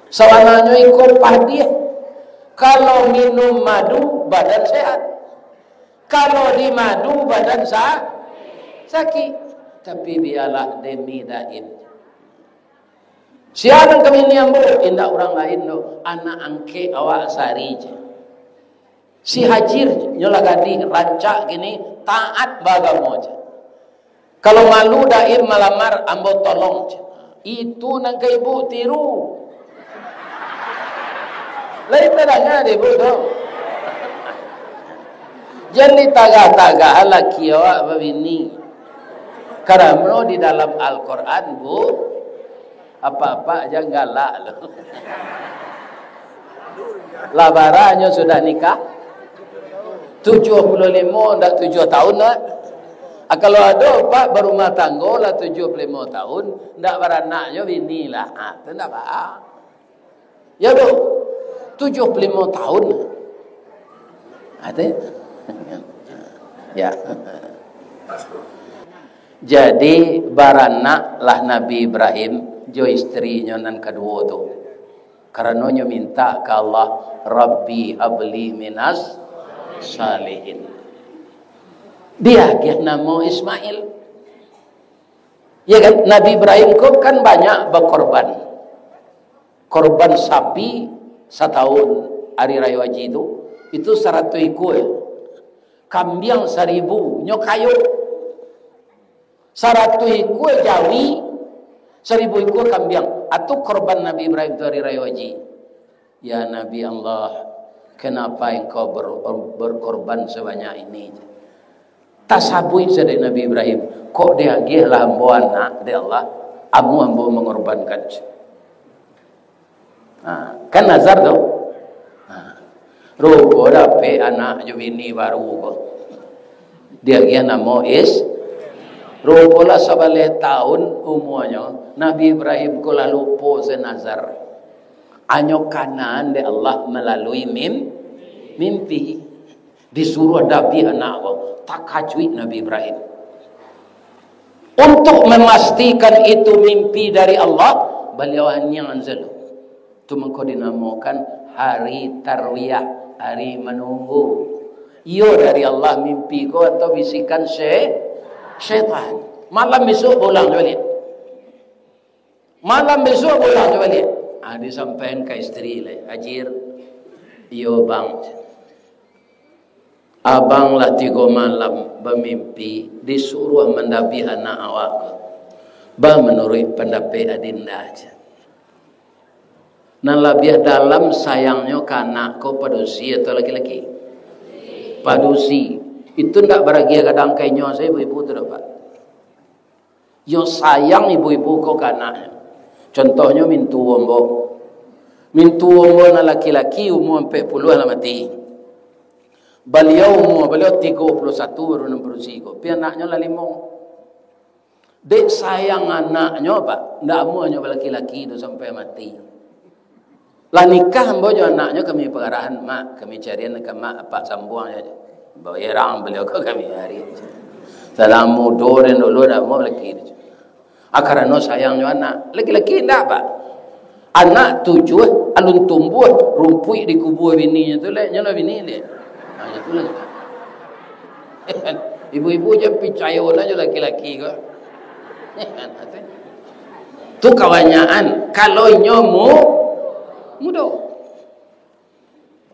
Sabananyo iko padiah. Kalau minum madu, badan sehat. Kalau dimadu, badan sa-, sakik. Tapi bialah demi Daim. Sia nan ka bini ambo, indak urang lain doh, anak angkek awak sari, cek. Si Hajir, nyo lah gadih, rancak kini, taat baagamo, cek. Kalau malu Daim malamar, ambo tolong, cek. Itu nan ka ibu tiru. Lain tadanga dek ibu tu. Jan ditagah-tagah laki awak babini. Karano di dalam Al-Quran, Bu, apak-apak jan galak lo. Lah bara nyo sudah nikah? Tujuah puluah limo, ndak tujuah tahun lah. Ah, kalau ado apak barumah tanggo lah tujuah puluah limo tahun, ndak baranak jo bini lah. Ah, tu ndak baa. Ya, Bu? Tujuah puluah limo tahun. Ado? Ya. Jadi, baranaklah Nabi Ibrahim jo istrinyo nan kaduo tu. Karano nyo minta ka Allah, "Rabbi habli minas salihin." Diagiah namo Ismail. Ya kan? Nabi Ibrahim ko kan banyak bakorban. Korban sapi satahun ari rayo haji tu, itu saratuih ikua. Kambiang saribu, nyo kayo. Saratuih ikua jawi, saribu ikua kambiang. Atu korban Nabi Ibrahim tu ari rayo haji. "Ya Nabi Allah, kenapa engkau ber-, berkorban sebanyak ini?" Tasabuik sajo dek Nabi Ibrahim, "Kok diagiah lah ambo anak dek Allah, amuah ambo mangorbankan." Ha, kan nazar tu. Ha. Rupo dapek anak jo bini baru ko. Diagiah namo Is. Rupo lah sabaleh tahun umuanyo, Nabi Ibrahim ko lah lupo se nazar. Anyo kanaan dek Allah malalui mim-, mimpi. Disuruah dabiah anak ko. Takajuik Nabi Ibrahim. Untuk memastikan itu mimpi dari Allah, baliau aniang sajo. Tu mangko dinamokan hari tarwiyah, hari manunggu. Iyo dari Allah mimpi ko atau bisikan sy-, syaitan? Malam bisuak baulang baliak. Malam bisuak baulang baliak. Ah, disampaikan ka istri lai, "Hajir, iyo bang, abang lah tigo malam bamimpi disuruah mandabiah anak awak ko. Baa manuruik pandapek adinda?" Nan labiah dalam sayangnyo ka anak ko padusi atau laki-laki? Padusi. Itu ndak baragiah gadang ka inyo sajo ibu-ibu tu doh, Pak. Yo sayang ibu-ibu ko ka anaknyo. Contohnyo mintuo ambo. Mintuo ambo nan laki-laki umua ampek puluah lah mati. Baliau umua baliau tigo puluah satu baru nan padusi ko. Pi anaknyo lah limo. Dek sayang anaknyo, Pak, ndak amuahnyo balaki-laki tu sampai mati. Lah nikah ambo jo anaknyo kami pagarahan, "Mak, kami carian ka mak apak sambuang sajo." Baerang baliau ko kami ari. Sadang mudo den dulu dak mau laki tu. Ah, karano sayangnyo anak. Laki-laki indak, Pak. Anak tujuah, alun tumbuah, rumpuik dikubua bininyo tu, lek, nyo lah bini, lek. Ah, itu lah. Ibu-ibu jan picayo lah jo laki-laki ko. Tu kabanyakan. Kalau inyo mu-, mudo.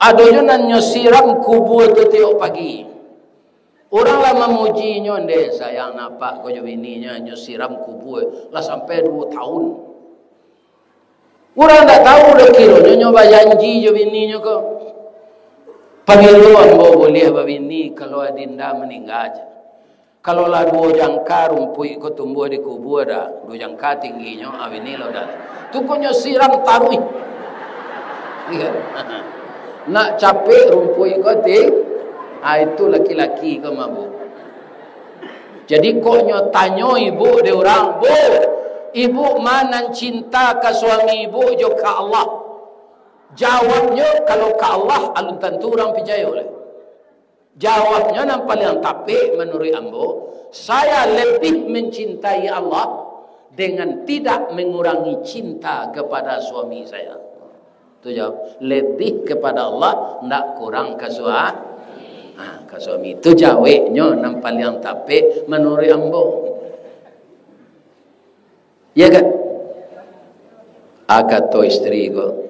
Ado jo nan nyo siram kubua tu tiok pagi. Urang lah mamujinyo, "Ndeh, sayang napak ko jo bininyo, nyo siram kubua lah sampai duo taun." Urang ndak tahu doh, kironyo nyo bajanji jo bininyo ko, "Pabilo ambo buliah babini kalau adinda maningga?" Kalau lah duo jangka rumpuik ko tumbuah di kubua dah, duo jangka tingginyo, ah, bini lah udah. Tu ko nyo siram taruih. Iya. Nak capek rumpuik ko ti, ah, itu laki-laki ko mabuk. Jadi kok nyo tanyo ibu dek urang, "Bu, ibu ma nan cinta ka suami ibu jo ka Allah?" Jawabnyo, kalau ka Allah, alun tantu urang picayo lai. Jawabnyo nan paliang tapek manuruik ambo, "Saya lebih mencintai Allah dengan tidak mengurangi cinta kepada suami saya." Tu jawab, "Lebih kepada Allah, ndak kurang ka sua-, ha, ka suami." Tu jaweknyo nan paliang tapek manuruik ambo. Iya kan? Ah, kato isteri ko,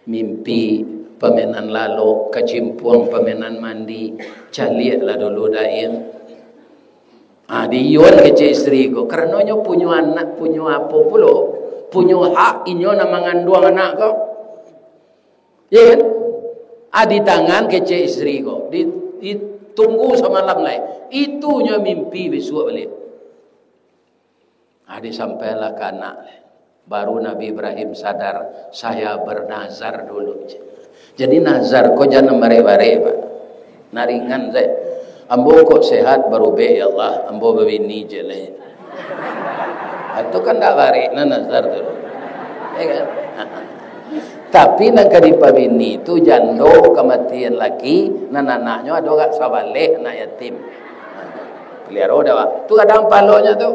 "Mimpi pamenan lalok, kacimpuang pamenan mandi, caliaklah dulu, Daim." Ah, di-iyoan kecek isteri ko, karano nyo punyo anak, punyo apo pulo, punyo hak inyo nan manganduang anak ko. Iya kan? Ah, di tangan kecek isteri ko, di, ditunggu samalam lai. Itu nyo mimpi bisuak baliak. Ah, disampaianlah ka anak. Baru Nabi Ibrahim sadar, "Saya bernazar dulu." Jadi nazar ko jan barek-barek, Pak. Nah, ringan saja. "Ambo kok sehat, barubek, ya Allah, ambo babini je lai." Ah, itu kan ndak barek, nah, nazar tu. Ya kan? Tapi nan ka dipabini tu jando kamatian laki, nan anaknyo ado agak sabaleh, anak yatim. Paliaro dah, Pak. Tu gadang palonyo tu.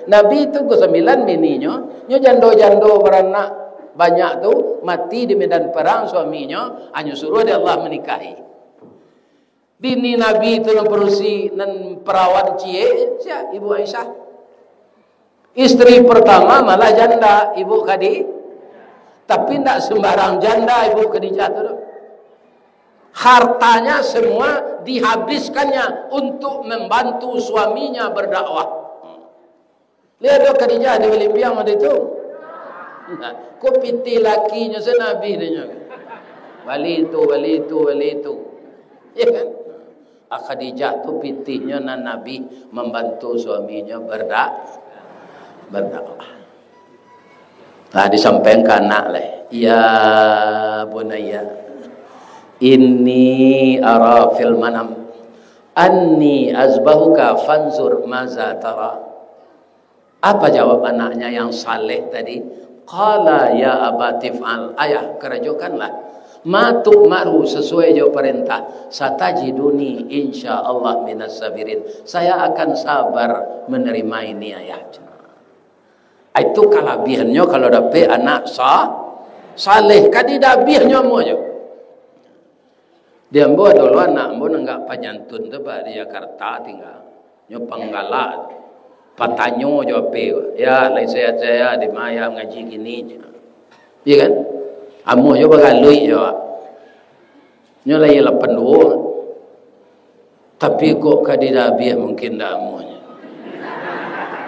Nabi tu ko sambilan bininyo, nyo jando-jando baranak banyak tu, mati di medan perang suaminyo, hanyo suruah dek Allah manikahi. Bini Nabi tu nan padusi, nan perawan ciek, sia? Ibu Aisyah. Isteri pertama malah janda, Ibu Khadi-, tapi ndak sembarang janda Ibu Khadijah tu doh. Hartanya semua dihabiskannya untuk membantu suaminya berdakwah. Lihat tu Khadijah di Balimbiang waktu itu. Nah, ko pitih lakinyo se Nabi denyo. Bali tu, bali tu, bali tu. Ya kan? Ah, Khadijah tu pitihnyo nan Nabi membantu suaminyo berda-, berdakwah. Nah, disampaikan ka anak lai. "Ya bunayya, inni ara fil manam anni azbahuka fanzur maza tara." Apa jawab anaknya yang saleh tadi? Qala ya abati fa'al, "Ayah, karajokanlah. Ma tu'maru, sasuai jo parentah. Satajiduni insya Allah minas sabirin." Saya akan sabar menerima ini, Ayah. Itu kalabiahannyo kalau dapek anak sa-, saleh. Ka didabiahnyo amuahnyo. Di ambo ado lo anak ambo nan agak panyantun tu, Pak, di Jakarta tingga. Nyo panggalak, patanyo jo ape ko, "Ya, lai sehat-sehat, di ma ayah mangaji kini?" Iya kan? Amuah jo bagaluik jo. Nyo lai lapan duo. Tapi kok ka didabiah mungkin ndak amuahnyo.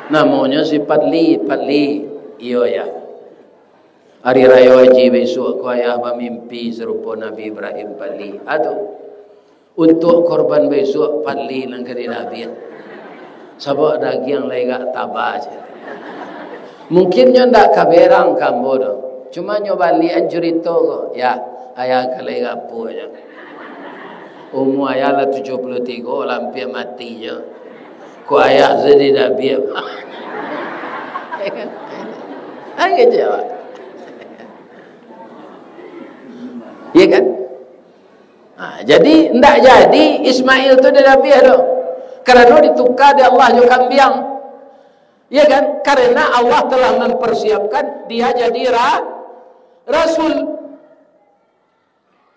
Namonyo si Padli, Padli. Iyo, ya. Ari Rayo Haji bisuak ko ayah bamimpi sarupo Nabi Ibrahim, Padli. Ado. Untuak korban bisuak, Padli nan ka didabiah. Sabab dagiang lai agak taba se. Mungkin nyo ndak ka berang ka ambo doh. Cuma nyo baliakan curito ko. Ya, ayah ka lai gapuak nyo. Umua ayah lah tujuah puluah tigo, lah ampia mati nyo. Ko ayah se didabiah. Ayo jawab. Iya kan? Nah, jadi ndak jadi Ismail tu didabiah doh. Karano dituka dek Allah jo kambiang. Iya kan? Karena Allah telah mempersiapkan dia jadi ra-, rasul.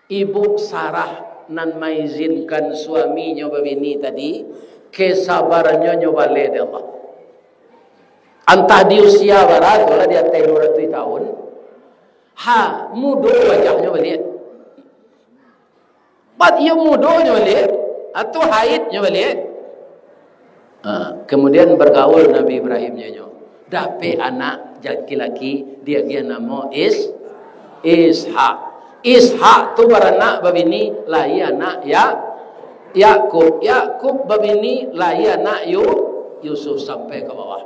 Ibu Sarah nan maizinkan suaminyo babini tadi, kesabarannyo nyo baleh dek Allah. Antah di usia bara tu lah, di ateh duo ratuih tahun, Ha, mudo wajahnyo baliak. Bat iyo mudonyo baliak, atau haidnyo baliak. Ha, kemudian bergaul Nabi Ibrahim nyo, dapek anak laki-laki, diagiah namo Is-, Ishak. Ishak tu baranak babini, lahia anak Ya-, Yakub. Yakub babini, lahia anak Yu-, Yusuf sampai ka bawah.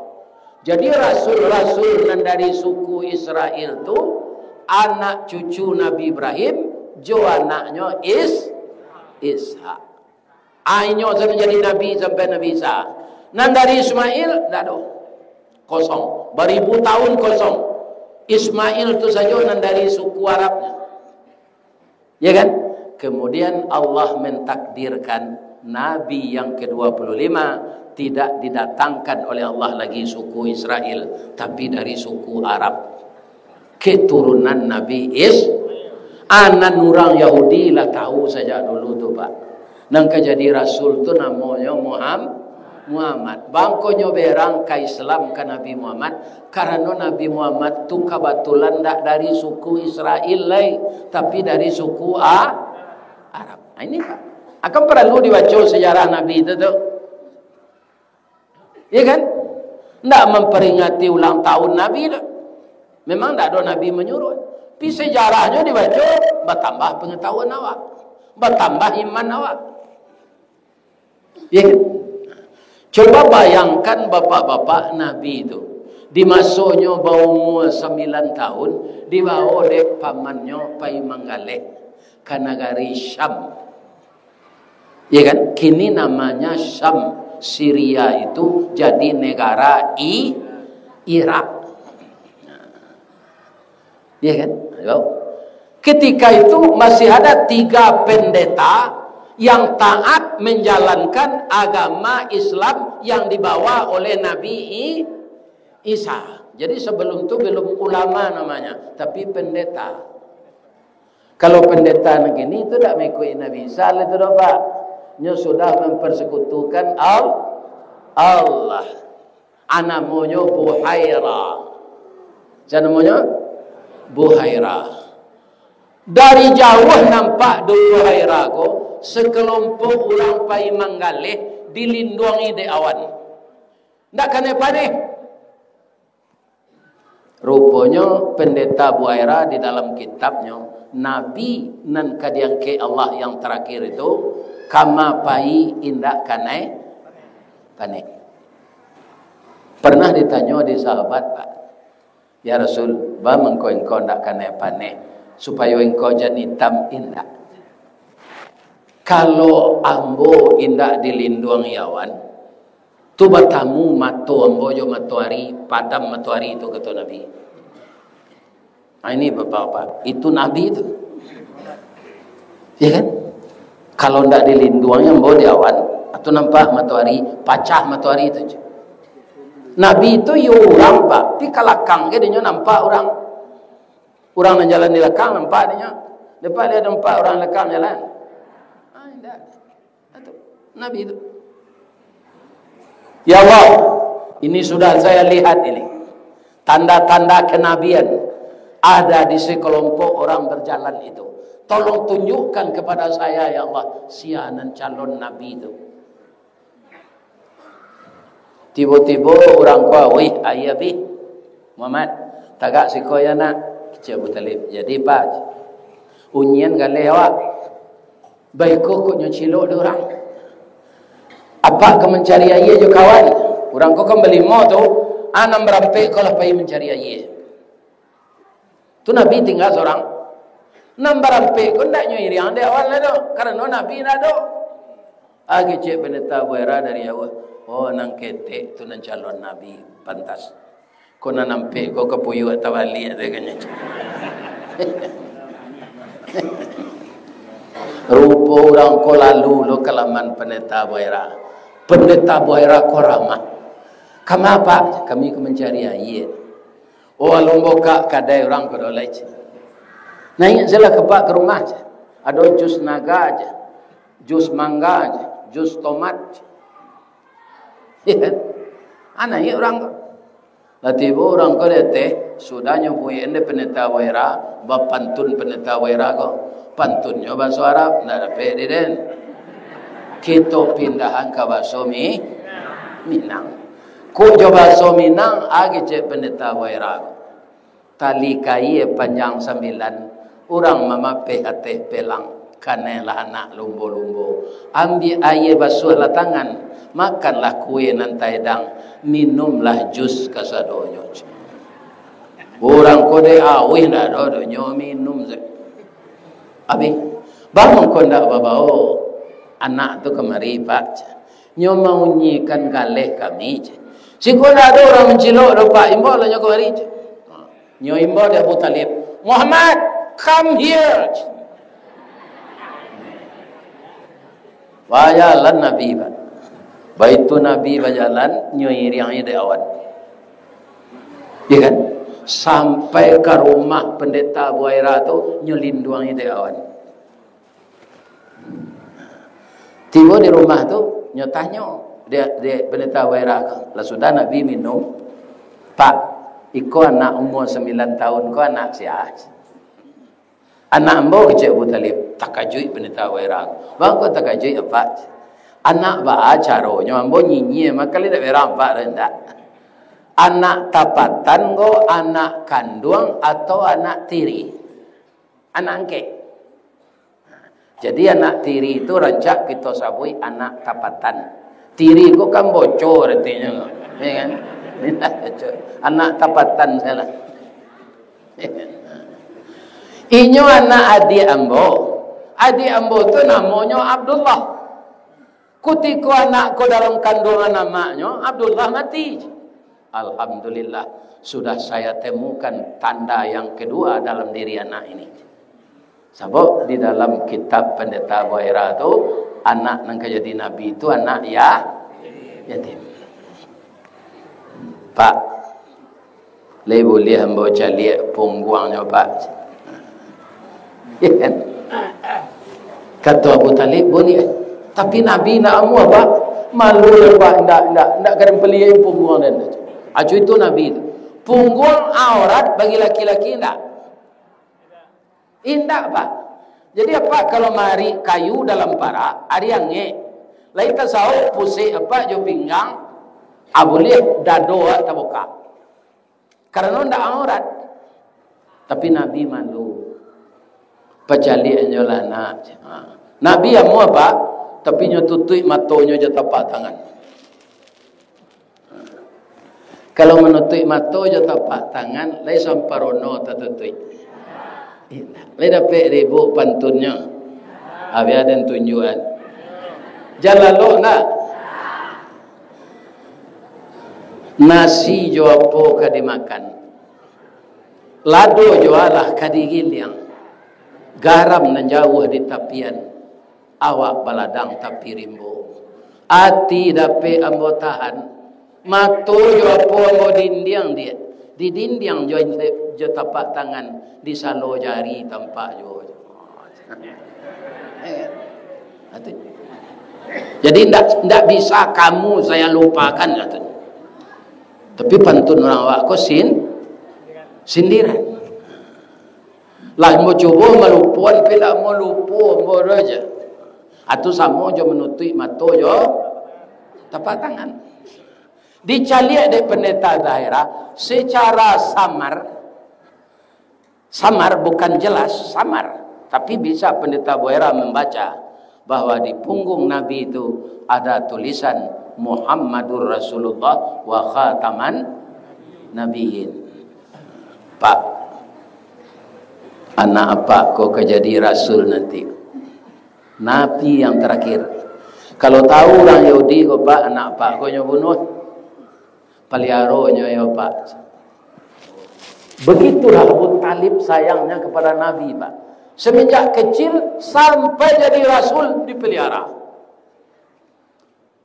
Jadi, rasul-rasul nan dari suku Israel tu, anak cucu Nabi Ibrahim, jo anaknyo Is-, Ishak. Ah, inyo sajo jadi nabi sampai Nabi Isa. Nan dari Ismail, ndak ado. Kosong. Baribu tahun kosong. Ismail tu sajo nan dari suku Arabnyo. Ya kan? Kemudian Allah mentakdirkan Nabi yang kedua puluh lima tidak didatangkan oleh Allah lagi suku Israel, tapi dari suku Arab. Keturunan Nabi Is-, anan urang Yahudi lah tahu sajak dulu tu, Pak. Nan ka jadi rasul tu namonyo Muham-, Muhammad. Bangkonyo berang ka Islam ka Nabi Muhammad, karano Nabi Muhammad tu kabatulan ndak dari suku Israel lai, tapi dari suku A-, Arab. Nah, ini, Pak. Akan paralu dibaco sejarah Nabi tu, tu. Ya kan? Ndak memperingati ulang tahun Nabi tu. Memang ndak ado Nabi manyuruh. Tapi sejarahnyo dibaco, batambah pengetahuan awak. Batambah iman awak. Ya kan? Coba bayangkan bapak-bapak Nabi tu. Di masonyo baumur sambilan tahun, dibawa dek pamannyo pai manggaleh ka nagari Syam. Ya kan? Kini namanya Syam, Syria itu jadi negara I-, Irak. Ya kan? Ayo. Ketika itu masih ada tiga pendeta yang taat menjalankan agama Islam yang dibawa oleh Nabi I-, Isa. Jadi sebelum tu belum ulama namanya, tapi pendeta. Kalau pendeta nan kini tu dak mengikuti Nabi Isa lah tu doh, Pak. Nyo sudah mempersekutukan Al-, Allah. Ah, namonyo Buhaira. Sia namonyo? Buhaira. Dari jauah nampak do Buhaira ko, sekelompok urang pai manggaleh dilinduangi dek awan. Ndak kanai paneh. Ruponyo Pendeta Buhaira di dalam kitabnyo, Nabi nan ka diangkek Allah yang terakhir itu, kama pai indak kanai paneh. Pernah ditanyo di sahabat, Pak, "Ya Rasul, baa mangko engkau ndak kanai paneh, supayo engkau jan itam?" "Indak. Kalau ambo indak dilinduangi awan, tu batamu mato ambo jo matoari, padam matoari tu," kato Nabi. Nah, ini bapak-bapak, itu Nabi tu. Ya kan? Kalau ndak dilinduangi ambo di awan, atau nampak matoari, pacah matoari tu. Nabi tu iyo urang, Pak, tapi kalakang ke dinyo nampak urang. Urang nan jalan di lakang nampak dinyo. Nampak dia nampak urang lakang jalan. Ah, indak. Itu Nabi itu. Ya Allah, ini sudah saya lihat ini. Tanda-tanda kenabian ada di sekelompok orang berjalan itu. Tolong tunjukkan kepada saya, ya Allah, sia nan calon nabi itu. Tibo-tibo urang ko, "Wih, aia bih. Muhammad, tagak siko ya nak." Kecek Abu Talib. "Jadi, Pak, unyian galeh awak." Baiko kok nyo cilok dek urang. Apak ka mancari aia jo kawan. Urang ko kan balimo tu, ah, nan barampek ko lah pai mancari aia. Tu Nabi tingga surang. Nan barampek ko ndak nyo iriang dek awan lai doh, karano Nabi ndak ado. Ah, kecek Pendeta Buhaira dari jauah. Oh, nan ketek tu nan calon Nabi, pantas. Ko nan ampek ko kapuyuak tabaliak tu kan. Rupo urang ko lalu lo ka laman Pendeta Buhaira. Pendeta Buhaira ko ramah. "Kama, Pak?" "Kami ka mancari aia." "Oh, alun bukak kadai urang ko doh lai," cek. "Naiak se lah ka, Pak, ka rumah," cek. "Ado jus naga," cek. "Jus mangga," cek. "Jus tomat," cek. Ya kan? Ah, naiak urang ko. Lah tibo urang ko di ateh, sudah nyo buek dek Pendeta Waira, bapantun Pendeta Waira ko. Pantunnyo bahaso Arab, ndak dapek di den. Kito pindahan ka bahaso Mi-, Minang. Kok jo bahaso Minang, a kecek Pendeta Waira ko. Tali kaia panjang sambilan, urang mamapeh ateh pelang, kanailah anak lumbo-lumbo. Ambiak aia basuahlah tangan, makanlah kue nan taedang, minumlah jus kasadonyo. Urang ko dek auih ndak ado doh, nyo minum se. Abih, baa mangko ndak babao anak tu kamari, Pak? Nyo maunyikan galeh kami, cek. Siko ndak ado urang mancilok doh, Pak, imbaulah nyo kamari, cek. Nyo imbau dek Abu Talib, "Muhammad, come here." Bajalan Nabi, Pak. Baitu Nabi bajalan, nyo iriang dek awan. Iya kan? Sampai ka rumah Pendeta Buaira tu, nyo linduang dek awan. Tibo di rumah tu, nyo tanyo dek, dek Pendeta Buaira ko. Lah sudah Nabi minum, "Pak, iko anak umur sambilan tahun ko anak sia?" "Anak ambo," kecek Abu Talib. Takajuik Pendeta Buaira. "Baa kok takajuik, Apak?" "Anak baa caronyo, ambo nyinyia, mako lai ndak berang Apak tu, ndak. Anak tapatan ko, anak kanduang, atau anak tiri?" Anak angkek. Jadi, anak tiri tu rancak kito sabuik anak tapatan. Tiri ko kan bocor artinyo, ya kan? Anak tapatan salah. Inyo anak adiak ambo. Adiak ambo tu namonyo Abdullah. Kutiko anak ko dalam kanduangan amaknyo, Abdullah mati. Alhamdulillah, sudah saya temukan tanda yang kedua dalam diri anak ini. Sabab di dalam kitab Pendeta Buaira tu, anak nan ka jadi nabi tu anak ya-, yatim. Pak, lai buliah ambo caliak pungguangnyo, Pak? Kato Abu Talib, "Buliah." Tapi Nabi ndak amuah, Pak. "Malu, Pak, ndak, ndak, ndak ka den paliak pungguang den." Acu itu Nabi tu. Pungguang aurat bagi laki-laki ndak? Indak, Pak. Jadi, Apak kalau marik kayu dalam parak, ari angek, lai tasauk pusek Apak jo pinggang, ah, buliah dado awak tabukak. Karano ndak aurat. Tapi Nabi malu. "Pacaliak nyo lah, nak." Ha. Nabi amuah, Pak, tapi nyo tutuik matonyo jo tapak tangan. Kalau manutuik mato jo tapak tangan, lai samparono tatutuik. Indak. Lai dapek ribuk pantunnyo. Abih aden tunjuakan. Jan lalok ndak? Nasi jo apo ka dimakan? Lado jo alah ka digiliang? Garam nan jauah di tapian? Awak baladang tapi rimbo. Ati dapek ambo tahan. Mato jo apo ambo dindiang, di, didindiang jo, jo tapak tangan, di salo jari tampak juo. Jadi, ndak, ndak bisa kamu saya lupakan, katanya. Tapi pantun urang awak ko sin-, sindiran. Lah ambo cubo malupoan, tapi ndak mau lupo ambo doh aja. Atu samo jo manutuik mato jo tapak tangan. Dicaliak dek Pendeta Zaira secara samar, samar bukan jelas, samar, tapi bisa Pendeta Buaira membaca bahwa di punggung Nabi itu ada tulisan Muhammadur Rasulullah wa khataman nabiyyin. Pak, anak apak ko ka jadi rasul nanti. Nabi yang terakhir. Kalau tahu urang Yahudi ko, Pak, anak apak ko nyo bunuh. Paliaronyo yo, Pak. Begitulah Abu Talib sayangnya kepada Nabi, Pak. Semenjak kecil sampai jadi rasul dipelihara.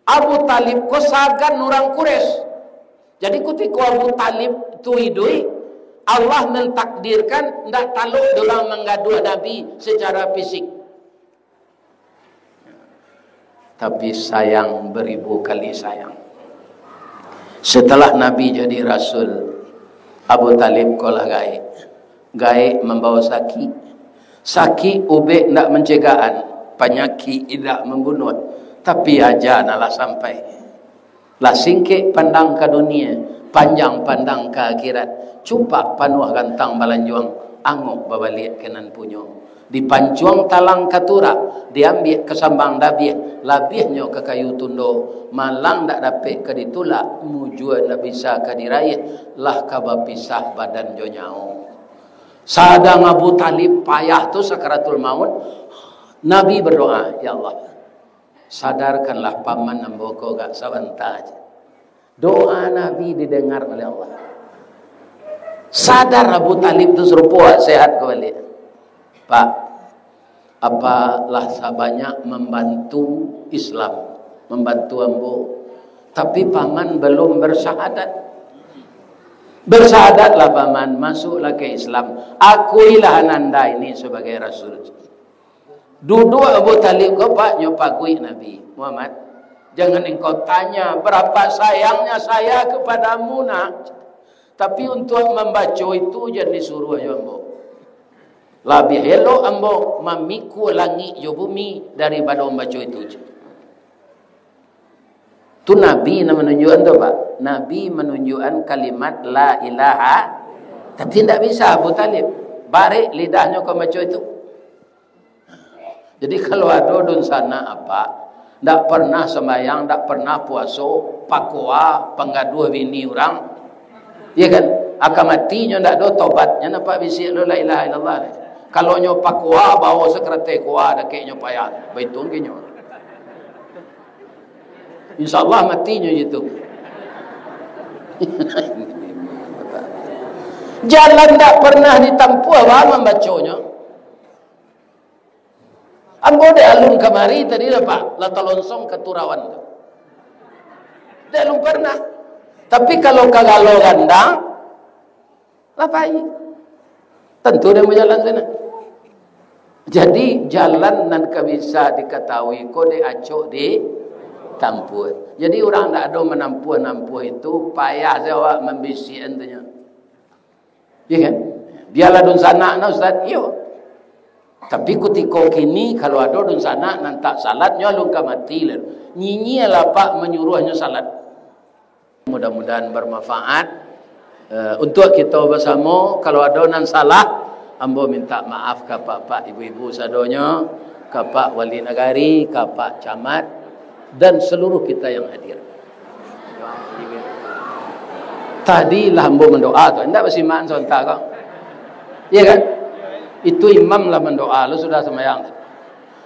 Abu Talib ko sagan urang Quraisy. Jadi, kutiko Abu Talib tu iduik, Allah mentakdirkan ndak talok dek urang manggaduah Nabi secara fisik. Tapi sayang beribu kali sayang. Setelah Nabi jadi rasul, Abu Talib ko lah gaek. Gaek mambawa sakik. Sakik ubek ndak mancegakan, panyakik indak mambunuah, tapi aja nan lah sampai. Lah singkek pandang ka dunia, panjang pandang ka akhirat. Cupak panuah gantang balanjuang, angok babaliak ka nan punyo. Dipancuang talang ka turak, diambiak ka sambang dabiah, labiahnyo ka kayu tundo, malang ndak dapek ka ditulak, mujua ndak bisa ka diraih, lah ka bapisah badan jo nyawo. Sadang Abu Talib payah tu sakaratul maut, Nabi berdoa, "Ya Allah, sadarkanlah paman ambo ko gak sabanta aja." Doa Nabi didengar oleh Allah. Sadar Abu Talib tu sarupo sehat kembali. "Pak, apa lah sabanyak mambantu Islam, mambantu ambo, tapi paman belum bersyahadat. Bersyahadatlah paman, masuklah ke Islam, akuilah ananda ini sebagai rasul." Duduak Abu Talib ko, Pak, nyo paguik Nabi, "Muhammad, jangan engkau tanya berapa sayangnya saya kepadamu, nak. Tapi untuk mambaco itu jan disuruah jo ambo. Labiah elok ambo mamikua langik jo bumi daripado mambaco itu." Tu Nabi nan manunjuakan tu, Pak. Nabi manunjuakan kalimat la ilaha, tapi ndak bisa Abu Talib. Barek lidahnyo ka mambaco itu. Jadi, kalau ado dunsanak apak, ndak pernah sambayang, ndak pernah puaso, pakoa, panggaduah bini urang, ya kan? Aka mati nyo ndak ado tobatnyo, apak bisiak lo la ilaha illallah. Kalau nyo pakoa, bawa sakaratai koa, dakek nyo payah, baituang ka nyo. Insya Allah mati nyo itu. Jalan ndak pernah ditampuah, baa mambaconyo. Ambo dek alun kamari tadi lah, Pak, lah talonsong ka Turawan tu. Dek alun pernah. Tapi kalau ka Galo Gandang, lah pai. Tantu dek bajalan sinan. Jadi, jalan nan ka bisa dikatahui ko dek acok ditampuah. Jadi, urang ndak ado manampuah-nampuah itu, payah se awak mambisiakan tu nyo. Iya kan? Bialah dunsanak nah, Ustaz. Iyo. Tapi kutiko kini, kalau ado dunsanak nan tak salat, nyo alun ka mati lah. Nyinyialah, Pak, manyuruahnyo salat. Mudah-mudahan bermanfaat. Eh, untuk kita bersama, kalau ada nan salah, ambo minta maaf ka apak-apak, ibu-ibu sadonyo, ka Pak Wali Nagari, ka Pak Camat, dan seluruh kita yang hadir. Tadi lah ambo mendoa tu, indak basimaan sabanta ko. Iya kan? Itu imam lah mendoa, lo sudah sembahyang.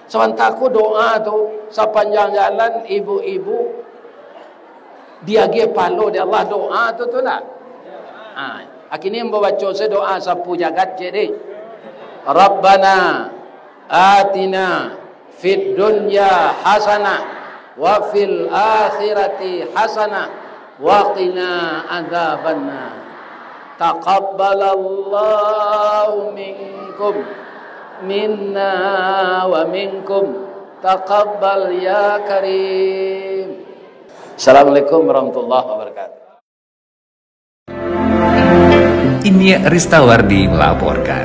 Sabanta ko doa tu, sapanjang jalan ibu-ibu diagiah pahalo dek Allah doa tu, tu ndak? Ha, akini ambo baco se doa sapu jagat ciek deh. Rabbana atina fid dunya hasanah wa fil akhirati hasanah wa qina adzabannar. Taqabbalallahu minkum, minna wa minkum. Taqabbal ya Karim. Assalamualaikum warahmatullahi wabarakatuh. Inyiak Ristawardi melaporkan.